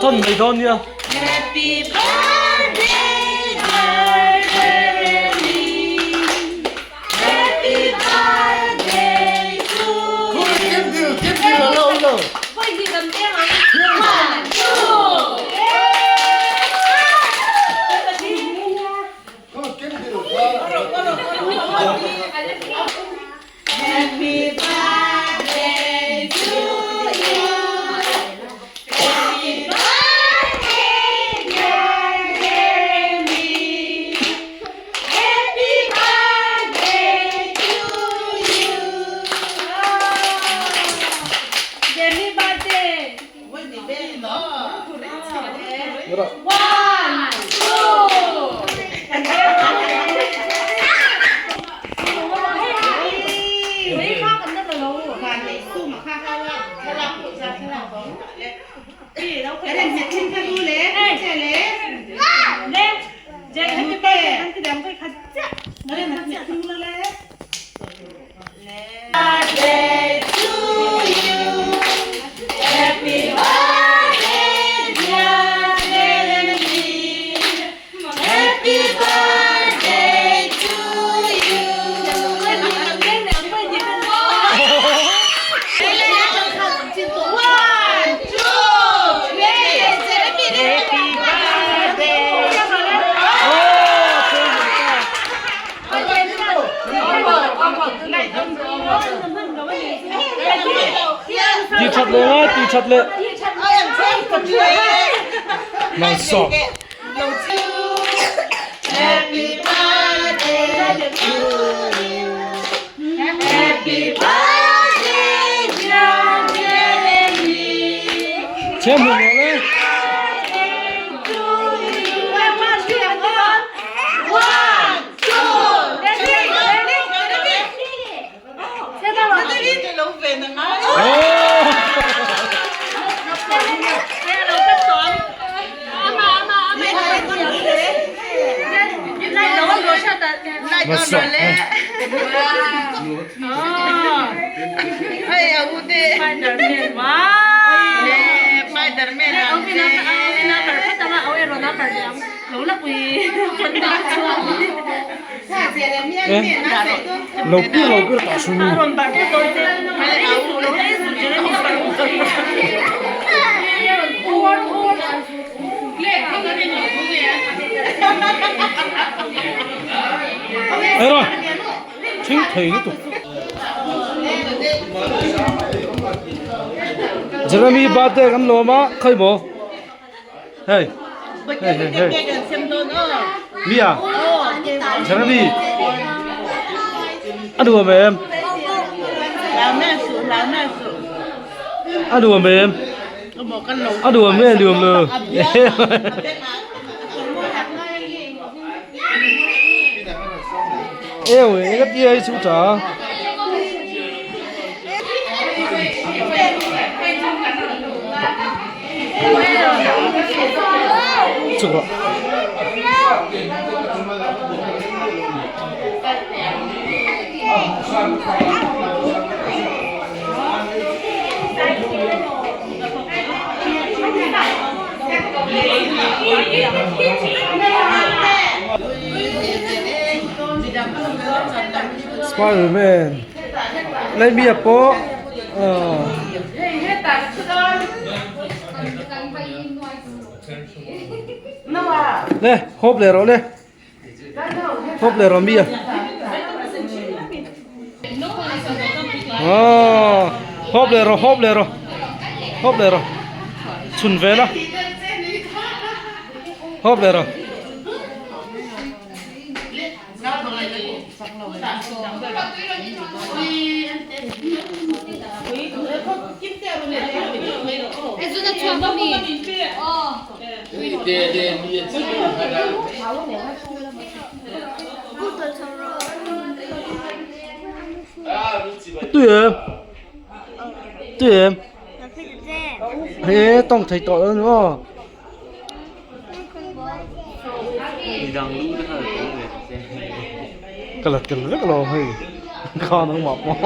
thawn mai dawn nia. Ti that leh ngai ti that leh. Nang sawk. Chem hmu lo le. Lo pir lo pir ta su. Ê rồi, chính thầy nó tục. Jeremy birthday kan lawm a, khai maw? Hey. Hey hey hey. Mia. Jeremy. A nuam em? A nuam em? A nuam em nuam lo. Eo e ka tia chu ta. Chuk rawh. Spiderman Lấy bia pawh Le hawp leh rawh le hawp leh rawh mi a aw hawp leh rawh hawp leh rawh hawp leh rawh chhun ve la hawp leh rawh. Tui em? Tui em? He tawng thei tawh lo ni maw? Ka la tel vek lo hei kha nangmah pawh.